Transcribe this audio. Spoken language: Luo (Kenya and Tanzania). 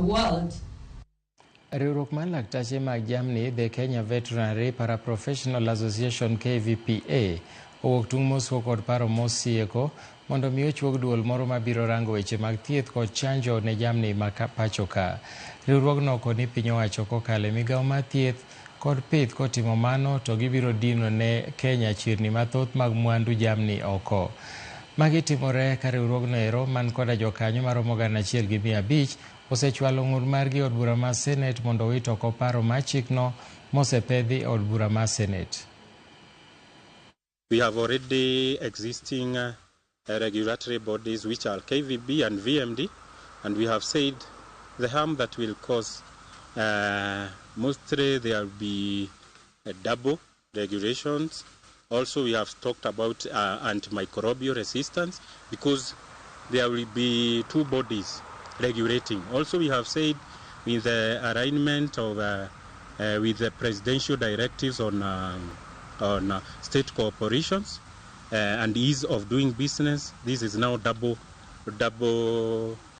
world. Riwruok mar laktache mag jamni, The Kenya Veterinary Paraprofessional Association, KVPA, owuok tung' moswo kod paro mosieko mondo mi ochuog duol moro mabiro rango weche mag thieth kod chanjo ne jamni ma pacho ka. Riwruogno koni piny owacho kokalo e migawo mar thieth kod pith kotimo mano to gibiro dino ne Kenya chirni mathoth mag mwandu jamni oko. Magi timore ka riwruogno ero man koda jokanyo maromo 1500 osechwalo ng'ur margi e od bura mar Senate mondo owit oko paro mar chikno mosepedhi e od bura mar Senate. We have already existing regulatory bodies, which are KVB and VMD, and we have said the harm that will cause, mostly there will be double regulations. Also, we have talked about antimicrobial resistance because there will be two bodies regulating. Also, we have said with the alignment of with the presidential directives on state corporations and ease of doing business, this is now double double